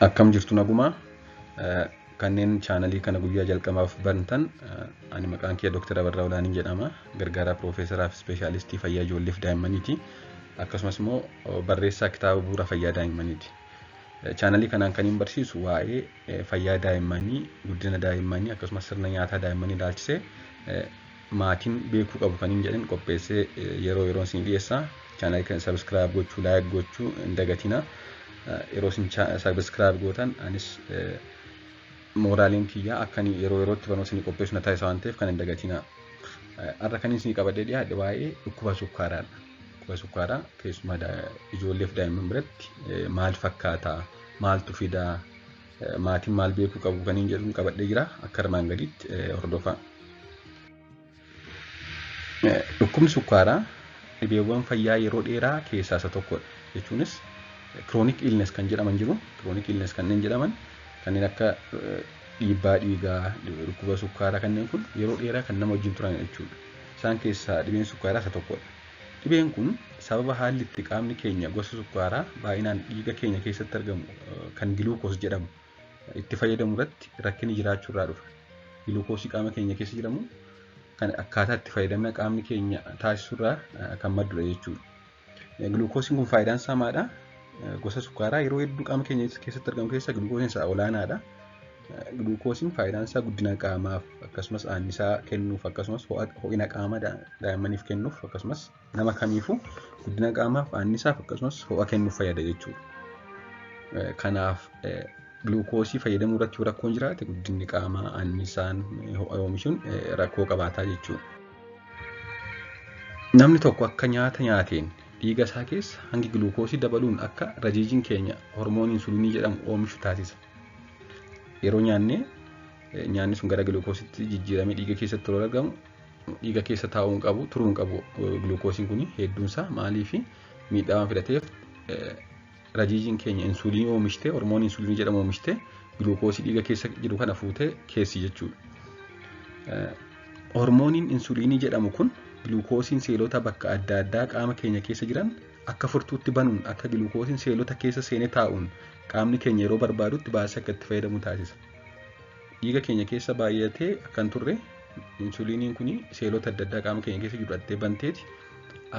Akkam jirtu nagumaa? Kanneen chaanalii kana guyyaa jalqabaaf bantan, ani maqaan kiyya Dr. Abarraa Olaaniin jedhama. Gargaaraa Piroofeesaraa fi Ispeeshaalistii Fayyaa Ijoolleef Daa'immaniiti. Akkasumas immoo barreessaa kitaaba bu'uura fayyaa daa'immaniiti. Chaanalii kanaan kan hin barsiisu waa'ee fayyaa daa'immanii, guddina daa'immanii, akkasumas sirna nyaataa daa'immanii ilaalchisee maatiin beekuu qabu kan hin jedhin qopheessee yeroo yeroon isin dhiyeessa. Chaanalii kana subscribe gochuu, like gochuu hin dagatina. Yeroo isin subscribe gootan anis mooraaliin kiyyaa akka inni yeroo yerootti barnoota isin qopheessu na taasisa waan ta'eef kan hin dagatina. Har'a kan isin qabadhee dhiyaadhe waa'ee dhukkuba sukkaaraadha. Dhukkuba sukkaaraa keessumaa ijoolleef daa'imman biratti maal fakkaata? Maaltu fidaa? Maatiin maal beekuu qabu kan hin jedhuun qabadhee jira. Akka armaan gadiitti hordofaa. Dhukkubni sukkaaraa dhibeewwan fayyaa yeroo dheeraa keessaa isa tokkodha. Jechuunis chronic illness kan jedhaman jiru. Chronic illness kanneen jedhaman kanneen akka dhiibbaa dhiigaa, dhukkuba sukkaaraa, kanneen kun yeroo dheeraa kan nama wajjin turan jechuudha. Isaan keessaa dhibeen sukkaaraa isa tokkodha. Dhibeen kun sababa haalli itti qaamni keenya gosa sukkaaraa baay'inaan dhiiga keenya keessatti argamu kan glucose jedhamu itti fayyadamu irratti rakkinni jiraachuu irraa dhufa. Giluukoosii qaama keenya keessa jiramu kan akkaataa itti fayyadamna qaamni keenya taasisu irraa kan maddudha jechuudha. Giluukoosiin kun faayidaan isaa maalidha? Gosa sukkaaraa yeroo hedduu qaama keenya keessatti argamu keessaa giluukoosiin isaa olaanaadha. Giluukoosiin faayidaan isaa guddina qaamaaf, akkasumas annisaa kennuuf, akkasumas ho'ina qaama daa'immaniif kennuuf, akkasumas nama kamiifuu guddina qaamaaf, annisaaf, akkasumas ho'a kennuuf fayyada jechuudha. Kanaaf giluukoosii fayyadamuu irratti yoo rakkoon jiraate, guddinni qaamaa, annisaan, ho'a oomishuun rakkoo qabaataa jechuudha. Namni tokko akka nyaata nyaateen dhiiga isaa keessa hangi giluukoosii dabaluun akka rajiijiin keenya hormoonii insuliinii jedhamu oomishu taasisa. Yeroo nyaannee nyaanni sun gara giluukoositti jijjiiramee dhiiga keessatti yeroo argamu, dhiiga keessa taa'uu hin qabu, turuu hin qabu. Giluukoosiin kun hedduunsaa maaliif miidhaa waan fidateef, rajiijiin keenya insuliinii oomishtee, hormoonii insuliinii jedhamu oomishtee, giluukoosii dhiiga keessa jiru kana fuutee keessi jechuudha. Hormooniin insuliinii jedhamu kun giluukoosiin seelota bakka adda addaa qaama keenya keessa jiran akka furtuutti banuun akka giluukoosiin seelota keessa seenee taa'uun qaamni keenya yeroo barbaadutti baasee akka itti fayyadamu taasisa. Dhiiga keenya keessa baay'atee akka hin turre insuliiniin kun seelota adda addaa qaama keenya keessa jiru dhattee banteeti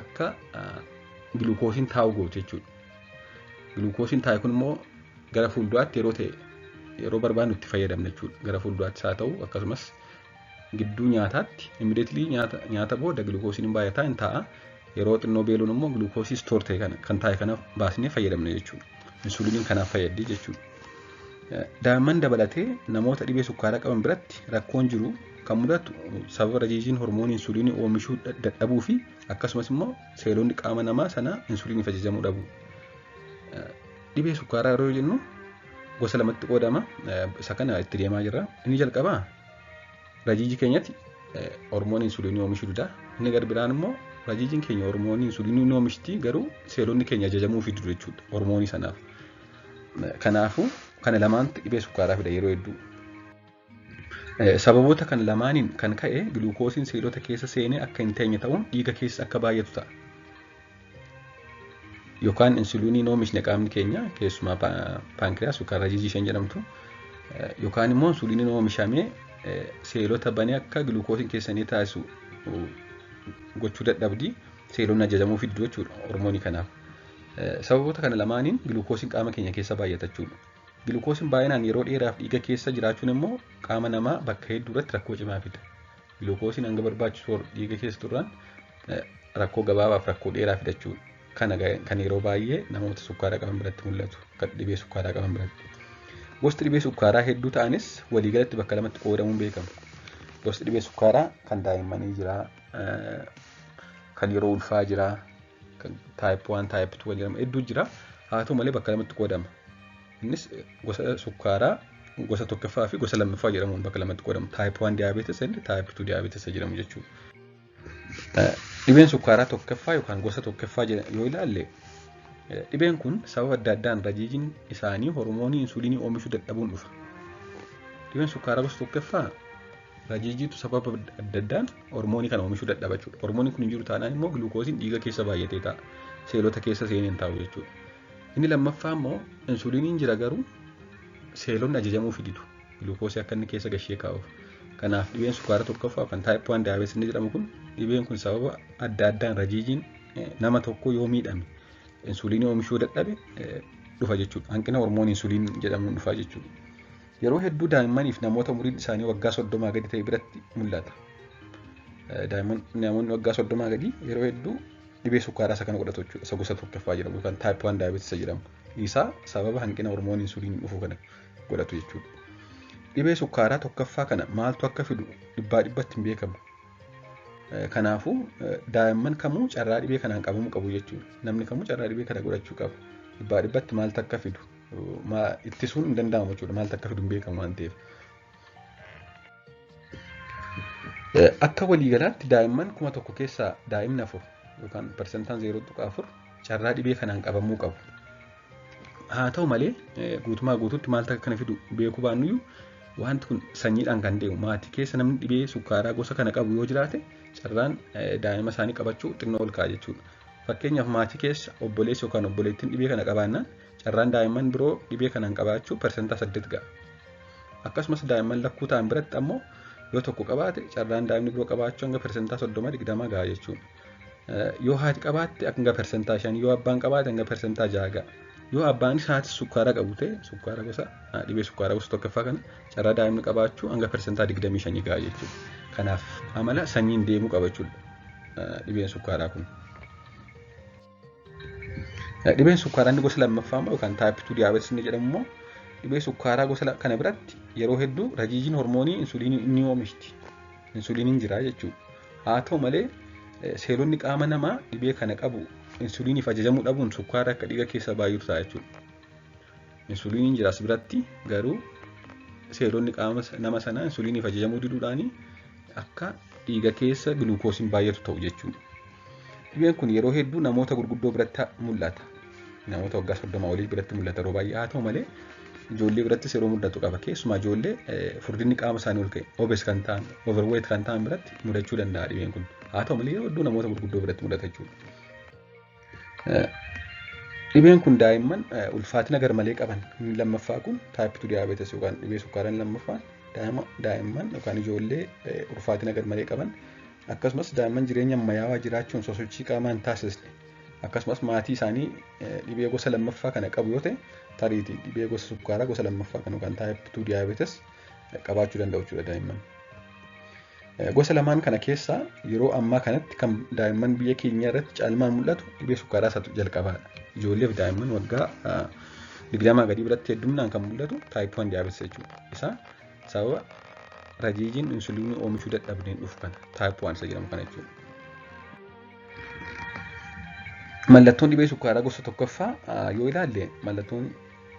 akka giluukoosiin taa'u goote jechuudha. Giluukoosiin taa'e kun immoo gara fuulduraatti yeroo ta'e yeroo barbaadnu itti fayyadamna jechuudha. Gara fuulduraattis haa ta'u, akkasumas gidduu nyaataatti, immediately nyaata booda giluukoosiin hin baay'ataa, hin taa'a. Yeroo xinnoo beeluun immoo giluukoosii store ta'e kana kan taa'e kana baasnee fayyadamna jechuudha. Insuliiniin kanaaf fayyaddi jechuudha. Daa'imman dabalatee namoota dhibee sukkaaraa qaban biratti rakkoon jiru kan mudatu sababa rajiijiin hormoonii insuliinii oomishuu dadhabuu fi akkasumas immoo seelonni qaama namaa sana insuliiniif ajajamuu dhabu. Dhibee sukkaaraa yeroo jennu gosa lamatti qoodama. Isa kana itti deemaa jirra. Inni jalqabaa rajiijii keenyatti hormoonii insuliinii oomishuu dida. Inni gara biraan immoo rajiijiin keenya hormoonii insuliinii ni oomishti, garuu seelonni keenya ajajamuu fi didu jechuudha hormoonii sanaaf. Kanaafuu kana lamaantu dhibee sukkaaraa fida yeroo hedduu. Sababoota kan lamaaniin kan ka'e giluukoosiin seelota keessa seenee akka hin teenye ta'uun dhiiga keessa akka baay'atu ta'a. Yookaan insuliiniin oomishne qaamni keenya, keessumaa paankiriyaas yookaan rajiijii isheen jedhamtu, yookaan immoo insuliiniin oomishamee seelota banee akka giluukoosiin keessanii taasisu gochuu dadhabdi, seelonni ajajamuu fiddu jechuudha hormoonii kanaaf. Sababoota kana lamaaniin giluukoosiin qaama keenya keessa baay'ata jechuudha. Giluukoosiin baay'inaan yeroo dheeraaf dhiiga keessa jiraachuun immoo qaama namaa bakka hedduu irratti rakkoo cimaa fida. Giluukoosiin hanga barbaachisu dhiiga keessa turraan rakkoo gabaabaaf rakkoo dheeraa fida jechuudha. Kana kan yeroo baay'ee namoota sukkaara qaban biratti mul'atu, kan dhibee sukkaaraa qaban biratti. Gosti dhibee sukkaaraa hedduu ta'anis waliigalatti bakka lamatti qoodamuun beekamu. Gosti dhibee sukkaaraa kan daa'immanii jira, kan yeroo ulfaa jira, kan type 1, type 2 jedhamu hedduu jira. Haa ta'u malee bakka lamatti qoodama. Innis gosa sukkaaraa gosa tokkoffaa fi gosa lammaffaa jedhamuun bakka lamatti qoodamu. Type 1 diabetes and type 2 diabetes jedhamu jechuudha. Dhibeen sukkaaraa tokkoffaa yookaan gosa tokkoffaa yoo ilaalle, dhibeen kun sababa adda addaan rajiijiin isaanii hormoonii insuliinii oomishuu dadhabuun dhufa. Dhibeen sukkaaraa gosa tokkoffaa rajiijiitu sababa adda addaan hormoonii kana oomishuu dadhaba jechuudha. Hormooniin kun hin jiru taanaan immoo giluukoosiin dhiiga keessa baay'atee ta'a. Seelota keessa seenee hin taa'u jechuudha. Inni lammaffaa immoo insuliiniin jira, garuu Seelonni ajajamuu fiditu giluukoosii akka inni keessa gashee kaa'uuf. Kanaaf dhibeen sukkaara tokkoffaa kan type 1 diabetes inni jedhamu kun dhibeen kun sababa adda addaan rajiijiin nama tokko yoo miidhame insuliinii oomishuu dadhabe dhufa jechuudha. Hanqina hormoonii insuliinii jedhamuun dhufa jechuudha. Yeroo hedduu daa'immaniif namoota umuriin isaanii waggaa 30 gadi ta'e biratti mul'ata. Daa'imman namoonni waggaa 30 gadi yeroo hedduu dhibee sukkaaraa isa kana godhatu jechuudha. Isa gosa tokkoffaa jedhamu yookaan type 1 diabetes isa jedhamu. Isaa sababa hanqina hormoonii insuliinii dhufu kana godhatu jechuudha. Dhibee sukkaaraa tokkoffaa kana maaltu akka fidu dhibbaa dhibbatti hin beekamu. Kanaafuu daa'imman kamuu carraa dhibee kanaan qabamuu qabu jechuudha. Namni kamuu carraa dhibee kana godhachuu qaba. Dhibbaa dhibbatti maaltu akka fidu ittisuun hin danda'amu jechuudha. Maaltu akka fidu hin beekamu waan ta'eef. Akka waliigalaatti daa'imman 1000 keessaa daa'imni 4 yookaan parsantaan 0.4 carraa dhibee kanaan qabamuu qabu. Haa ta'u malee guutumaa guutuutti maaltu akka kana fidu beekuu baannuyyuu wanti kun sanyiidhaan kan deemu maatii keessa namni dhibee sukkaaraa gosa kana qabu yoo jiraate carraan daa'ima isaanii qabachuu xinnoo ol ka'a jechuudha. Fakkeenyaaf maatii keessa obboleessi yookaan obboleettiin dhibee kana qabaannaan carraan daa'imman biroo dhibee kanaan qabaachuu parsantaa 8 ga'a. Akkasumas daa'imman lakkuu ta'an biratti ammoo yoo tokko qabaate carraan daa'imni biroo qabaachuu hanga parsantaa 30-20 ga'a jechuudha. Yoo haati qabaatte hanga parsantaa 5, yoo abbaan qabaate hanga parsantaa 6 ga'a. Yoo abbaanis haati sukkaara qabu ta'e sukkaara gosa dhibee sukkaaraa gosa tokkoffaa kana carraa daa'imni qabaachuu hanga parsantaa 25 ga'a jechuudha. Kanaaf amala sanyiin deemuu qaba jechuudha dhibeen sukkaaraa kun. Dhibeen sukkaaraa inni gosa lammaffaa immoo yookaan type 2 diabetes inni jedhamu immoo dhibee sukkaaraa gosa kana biratti yeroo hedduu rajiijiin hormoonii insuliinii ni oomishti. Insuliiniin jira jechuudha. Haa ta'u malee seelonni qaama namaa dhibee kana qabu insuliiniif ajajamuu dhabuun sukkaara akka dhiiga keessa baay'atu ta'a jechuudha. Insuliiniin jira as biratti garuu seelonni qaama nama sanaa insuliiniif ajajamuu diduudhaan akka dhiiga keessa giluukoosiin baay'atu ta'u jechuudha. Dhibeen kun yeroo hedduu namoota gurguddoo biratti mul'ata. Namoota waggaa 30 olii biratti mul'ata yeroo baay'ee. Haa ta'u malee ijoollee birattis yeroo mul'atu qaba. Keessumaa ijoollee furdinni qaama isaanii ol ka'e obese kan ta'an overweight kan ta'an biratti mudachuu danda'a dhibeen kun. Haa ta'u malee yeroo hedduu namoota gurguddoo biratti mul'ata jechuudha. Dhibeen kun daa'imman ulfaatina garmalee qaban inni lammaffaa kun type 2 diabetes yookaan dhibee sukkaaraa inni lammaffaan daa'imman yookaan ijoollee ulfaatina garmalee qaban akkasumas daa'imman jireenya ammayyaawaa jiraachuun sosochii qaamaa hin taasisne akkasumas maatii isaanii dhibee gosa lammaffaa kana qabu yoo ta'e tariitii dhibee gosa sukkaaraa gosa lammaffaa kana yookaan type 2 diabetes qabaachuu danda'u jechuudha daa'imman. Gosa lamaan kana keessaa yeroo ammaa kanatti kan daa'imman biyya keenya irratti caalmaan mul'atu dhibee sukkaaraa isa jalqabaadha. Ijoollee fi daa'imman waggaa 20 gadii biratti hedduminaan kan mul'atu type 1 diabetes jechuudha. Isa sababa rajiijiin insuliinii oomishuu dadhabneen dhufu kana type 1 isa jedhamu kana jechuudha. Mallattoon dhibee sukkaaraa gosa tokkoffaa yoo ilaalle mallattoon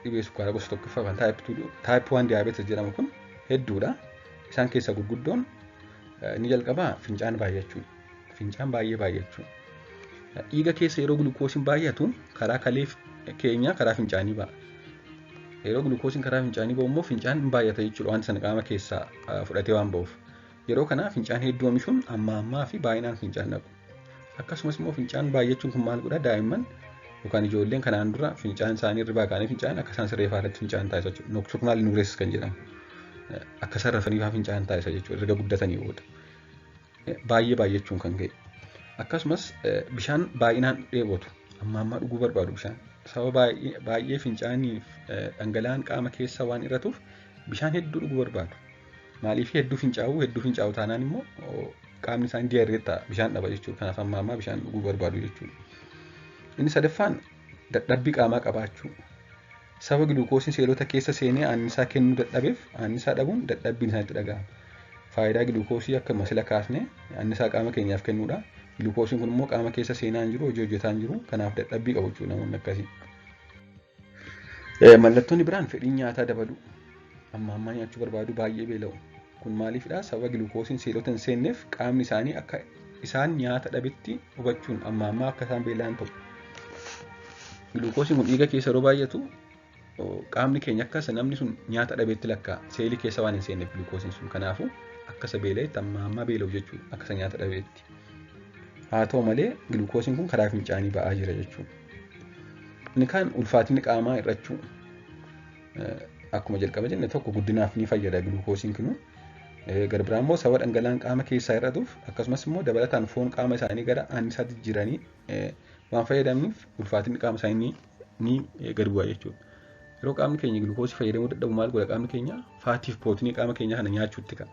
dhibee sukkaaraa gosa tokkoffaa kan type 1 diabetes jedhamu kun hedduudha. Isaan keessaa gurguddoon inni jalqabaa fincaan baay'achuu. Fincaan baay'ee baay'achuu. Dhiiga keessa yeroo gulukoosiin baay'atu karaa kalee keenya karaa fincaanii ba'a. Yeroo gulukoosiin karaa fincaanii ba'u immoo fincaan hin baay'ata jechuudha wanta sana qaama keessaa fudhatee waan ba'uuf. Yeroo kana fincaan hedduu oomishuun amma ammaa fi baay'inaan fincaan dhaqu. Akkasumas immoo fincaan baay'achuun kun maal godha daa'imman yookaan ijoolleen kanaan dura fincaan isaanii irraa ka'anii fincaan akka isaan siree irratti fincaan taasisa jechuudha. Nocturnal enuresis kan jedhamu. Akka isaan rafanii fa'aa fincaan taasisa jechuudha erga guddatanii booda. Baay'ee baay'achuun kan ka'e. Akkasumas bishaan baay'inaan dheebotu. Amma ammaa dhuguu barbaadu bishaan. Sababa baay'ee fincaaniif dhangala'aan qaama keessa waan irratuuf bishaan hedduu dhuguu barbaadu. Maaliif hedduu fincaa'uu taanaan immoo qaamni isaanii diarrhea ta'a bishaan dhaba jechuudha. Kanaaf amma ammaa bishaan dhuguu barbaadu jechuudha. Inni sadaffaan dadhabbii qaamaa qabaachuu. Sababa giluukoosiin seelota keessa seenee annisaa kennuu dadhabeef annisaa dhabuun dadhabbiin isaanitti dhaga'ama. Faayidaa giluukoosii akka masila kaasne annisaa qaama keenyaaf kennuudha. Giluukoosiin kun immoo qaama keessa seenaa hin jiru, hojii hojjetaa hin jiru. Kanaaf dadhabbii qabu jechuudha namoonni akkasii. Mallattoonni biraan fedhiin nyaataa dabaluu. Amma ammaa nyaachuu barbaadu baay'ee beela'u. Kun maaliifidha? Sababa giluukoosiin seelota hin seenneef qaamni isaanii akka isaan nyaata dhabetti hubachuun amma ammaa akka isaan beela'an ta'u. Giluukoosiin kun dhiiga keessa yeroo baay'atu qaamni keenya akka namni sun nyaata dhabetti lakkaa'a. Seelii keessa waan hin seenneef giluukoosiin sun. Kanaafuu akka isa beela'etti amma ammaa beela'u jechuudha. Akka isa nyaata dhabeetti. Haa ta'u malee giluukoosiin kun karaa fincaanii ba'aa jira jechuudha. Inni kaan ulfaatinni qaamaa hir'achuu. Akkuma jalqaba jenne tokko guddinaaf ni fayyada giluukoosiin kunu. Gara biraa immoo sababa dhangala'aan qaama keessaa hir'atuuf akkasumas immoo dabalataan foon qaama isaanii gara annisaatti jijjiiranii waan fayyadamaniif ulfaatinni qaama isaanii ni gad bu'a jechuudha. Yeroo qaamni keenya giluukoosii fayyadamuu dadhabu maal godha qaamni keenya? Faatiif pirootinii qaama keenyaa kana nyaachuutti ka'a.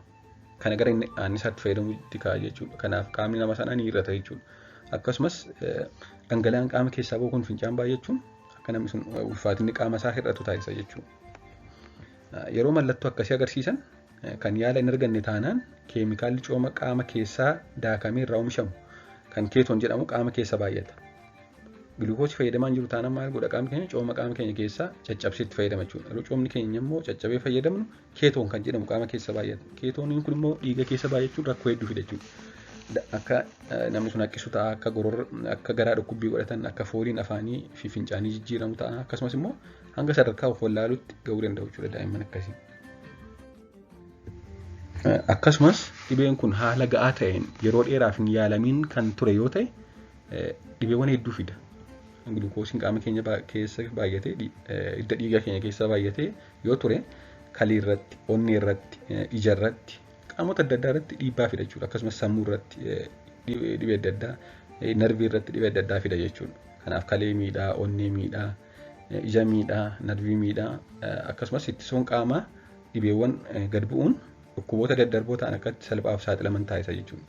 Kana gara annisaatti fayyadamuutti ka'a jechuudha. Kanaaf qaamni nama sanaa ni hir'ata jechuudha. Akkasumas dhangala'aan qaama keessaa bahu kun fincaan baay'achuun akka namni sun ulfaatinni qaama isaa hir'atu taasisa jechuudha. Yeroo mallattoo akkasii agarsiisan kan yaala hin arganne taanaan keemikaalli cooma qaama keessaa daakamee irraa oomishamu kan ketone jedhamu qaama keessa baay'ata. Giluukoosii fayyadamaa hin jiru taanaan maal godha qaamni keenya? Cooma qaama keenya keessaa caccabsee itti fayyadama jechuudha. Yeroo coomni keenya immoo caccabee fayyadamnu ketone kan jedhamu qaama keessa baay'ata. Keetooniin kun immoo dhiiga keessa baay'achuun rakkoo hedduu fida jechuudha. Akka namni sun haqqisu ta'a, akka gororra, akka garaa dhukkubbii godhatan, akka fooliin afaanii fi fincaanii jijjiiramu ta'a. Akkasumas immoo hanga sadarkaa of wallaaluutti gahuu danda'u jechuudha daa'imman akkasii. Akkasumas dhibeen kun haala ga'aa ta'een yeroo dheeraaf hin yaalamiin kan ture yoo ta'e dhibeewwan hedduu fida. Giluukoosiin qaama keenya keessa baay'atee, hidda dhiigaa keenya keessa baay'atee yoo ture kalii irratti, onnee irratti, ija irratti, qaamota adda addaa irratti dhiibbaa fida jechuudha. Akkasumas sammuu irratti dhibee adda addaa, narvii irratti dhibee adda addaa fida jechuudha. Kanaaf kalee miidhaa, onnee miidhaa, ija miidhaa, narvii miidhaa, akkasumas ittisuun qaamaa dhibeewwan gad bu'uun dhukkuboota daddarboo ta'an akka salphaaf saaxilaman taasisa jechuudha.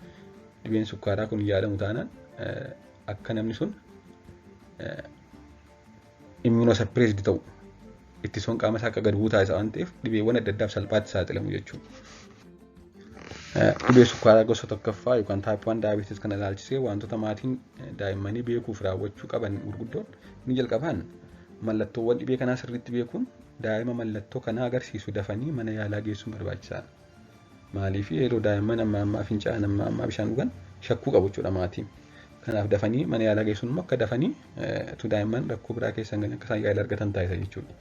Dhibeen sukkaaraa kun yaalamu taanaan akka namni sun immunosuppressed ta'u, ittisuun qaama isaa akka gad bu'u taasisa waan ta'eef dhibeewwan adda addaaf salphaatti saaxilamu jechuudha. Dhibee sukkaaraa gosa tokkoffaa yookaan type 1 diabetes kana ilaalchisee wantoota maatiin daa'immanii beekuuf raawwachuu qaban gurguddoon inni jalqabaan mallattoowwan dhibee kanaa sirriitti beekuun daa'ima mallattoo kanaa agarsiisu dafanii mana yaalaa geessuun barbaachisaadha. Maaliif? Yeroo daa'imman amma ammaa fincaa'an, amma ammaa bishaan dhugan shakkuu qabu jechuudha maatiin. Kanaaf dafanii mana yaalaa geessuun immoo akka dafanii utuu daa'imman rakkoo biraa keessa hin galin akka isaan yaala argatan taasisa jechuudha.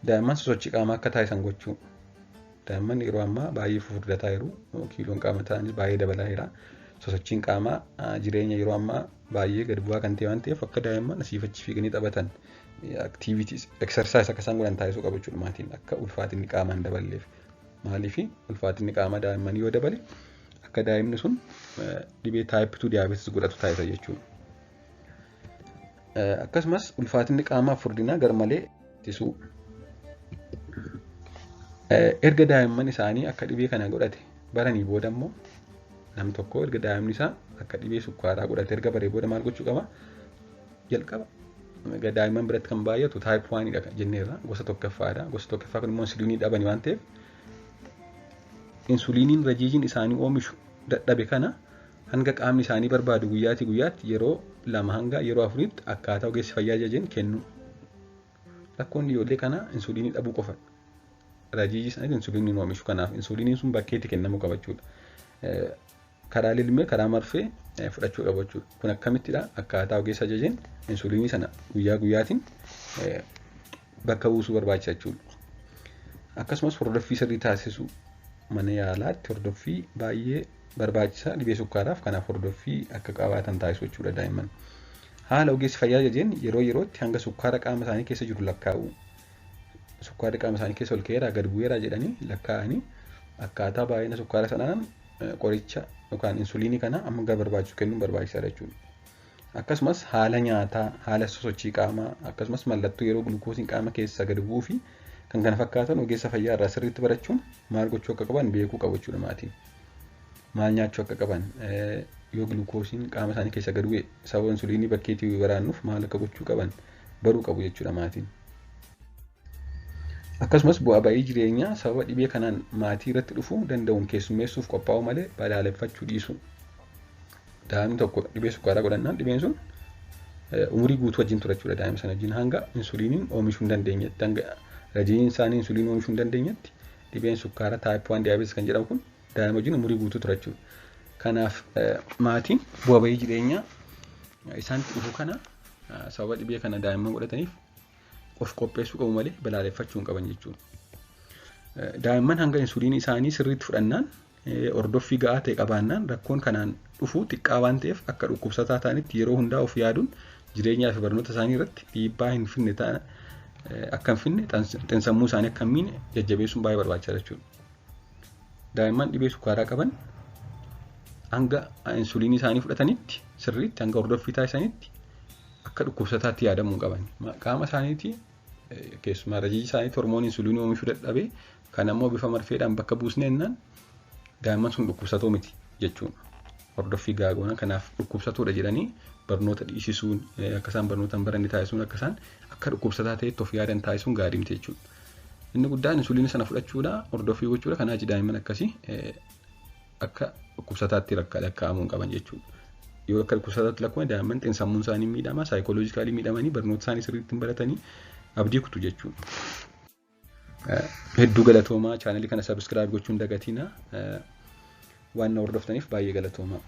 Daa'imman sosochii qaamaa akka taasisan gochuu. Daa'imman yeroo ammaa baay'ee fufurdataa jiru. Kiiloon qaama isaaniis baay'ee dabalaa jira. Sosochiin qaamaa jireenya yeroo ammaa baay'ee gad bu'aa kan ta'e waan ta'eef akka daa'imman asiif achi fiiganii taphatan, activities, exercise akka isaan godhan taasisuu qabu jechuudha maatiin, akka ulfaatinni qaamaa hin daballeef. Maaliif? Ulfaatinni qaamaa daa'immanii yoo dabale akka daa'imni sun dhibee type 2 diabetes godhatu taasisa jechuudha. Akkasumas ulfaatinni qaamaa furdinaa garmalee ittisuu. Erga daa'imman isaanii akka dhibee kana godhate baranii booda immoo, nam tokko erga daa'imni isaa akka dhibee sukkaaraa godhate erga baree booda maal gochuu qaba? Jalqaba daa'imman biratti kan baay'atu type 1 dha jenneerra, gosa tokkoffaadha. Gosa tokkoffaa kun immoo insuliinii dhabani waan ta'eef insuliiniin rajiijiin isaanii oomishu dadhabe kana hanga qaamni isaanii barbaadu guyyaatii guyyaatti yeroo 2 hanga yeroo 4tti akkaataa ogeessi fayyaa ajajeen kennu. Rakkoon ijoollee kanaa insuliinii dhabuu qofa. Rajiijii isaaniitiin insuliiniin oomishu, kanaaf insuliiniin sun bakkeetti kennamuu qaba jechuudha. Karaa lilmee, karaa marfee fudhachuu qabu jechuudha. Kun akkamittidha? Akkaataa ogeessa ajajeen insuliinii sana guyyaa guyyaatiin bakka buusuu barbaachisa jechuudha. Akkasumas hordoffii sirrii taasisuu, mana yaalaatti hordoffii baay'ee barbaachisaa dhibee sukkaaraaf, kanaaf hordoffii akka qabaatan taasisuu jechuudha daa'imman. Haala ogeessi fayyaa ajajeen yeroo yerootti hanga sukkaara qaama isaanii keessa jiru lakkaa'uu. Sukkaarri qaama isaanii keessa ol ka'eeraa gad bu'eeraa jedhanii lakkaa'anii akkaataa baay'ina sukkaara sanaan qoricha yookaan insuliinii kana amma gara barbaachisu kennuun barbaachisaadha jechuudha. Akkasumas haala nyaataa, haala sosochii qaamaa, akkasumas mallattoo yeroo gulukoosiin qaama keessaa gad bu'uu fi kan kana fakkaatan ogeessa fayyaa irraa sirriitti barachuun maal gochuu akka qaban beekuu qabu jechuudha maatiin. Maal nyaachuu akka qaban, yoo gulukoosiin qaama isaanii keessa gad bu'e sababa insuliinii bakkeetii waraannuuf maal akka gochuu qaban baruu qabu jechuudha maatiin. Akkasumas bu'aa ba'ii jireenyaa sababa dhibee kanaan maatii irratti dhufuu danda'uun keessummeessuuf qophaa'uu malee balaaleffachuu dhiisuu. Daa'imni tokko dhibee sukkaaraa godhannaan dhibeen sun umurii guutuu wajjin tura jechuudha daa'ima sana wajjin, hanga insuliiniin oomishuu hin dandeenyetti, hanga rajiin isaanii insuliinii oomishuu hin dandeenyetti dhibeen sukkaaraa type 1 diabetes kan jedhamu kun daa'ima wajjin umurii guutuu tura jechuudha. Kanaaf maatiin bu'aa ba'ii jireenyaa isaanitti dhufu kana sababa dhibee kana daa'imman godhataniif of qopheessuu qabu malee balaaleffachuu hin qaban jechuudha. Daa'imman hanga insuliinii isaanii sirriitti fudhannaan, hordoffii ga'aa ta'e qabaannaan rakkoon kanaan dhufu xiqqaa waan ta'eef akka dhukkubsataa ta'anitti yeroo hundaa of yaaduun jireenyaa fi barnoota isaanii irratti dhiibbaa hin fidne. akka hin finne, xiinsammuu isaanii akka hin miine jajjabeessuun baay'ee barbaachisaadha jechuudha. Daa'imman dhibee sukkaaraa qaban hanga insuliinii isaanii fudhatanitti, sirriitti hanga hordoffii taasisanitti akka dhukkubsataatti yaadamuu hin qaban. Qaama isaaniitii, keessumaa rajijii isaaniitti hormoonii insuliinii oomishuu dadhabee kan ammoo bifa marfeedhaan bakka buusnee jennaan daa'imman sun dhukkubsatoo miti jechuudha. Hordoffii gaagoona kanaaf dhukkubsatoodha jedhanii barnoota dhiisisuun, akka isaan barnoota hin baranne taasisuun, akka isaan akka dhukkubsataa ta'etti of yaadan taasisuun gaarii miti jechuudha. Inni guddaan insuliinii sana fudhachuudha, hordoffii gochuudha. Kanaaf daa'imman akkasii akka dhukkubsataatti lakkaa'amuu hin qaban jechuudha. Yoo akka dhukkubsataatti lakkaa'aman daa'imman xiinsammuun isaanii miidhama, psychologically miidhamanii barnoota isaanii sirriitti hin baratanii abdii kutu jechuudha. Hedduu galatoomaa. Chaanalii kana subscribe gochuun dagatina. Waan na hordoftaniif baay'ee galatoomaa.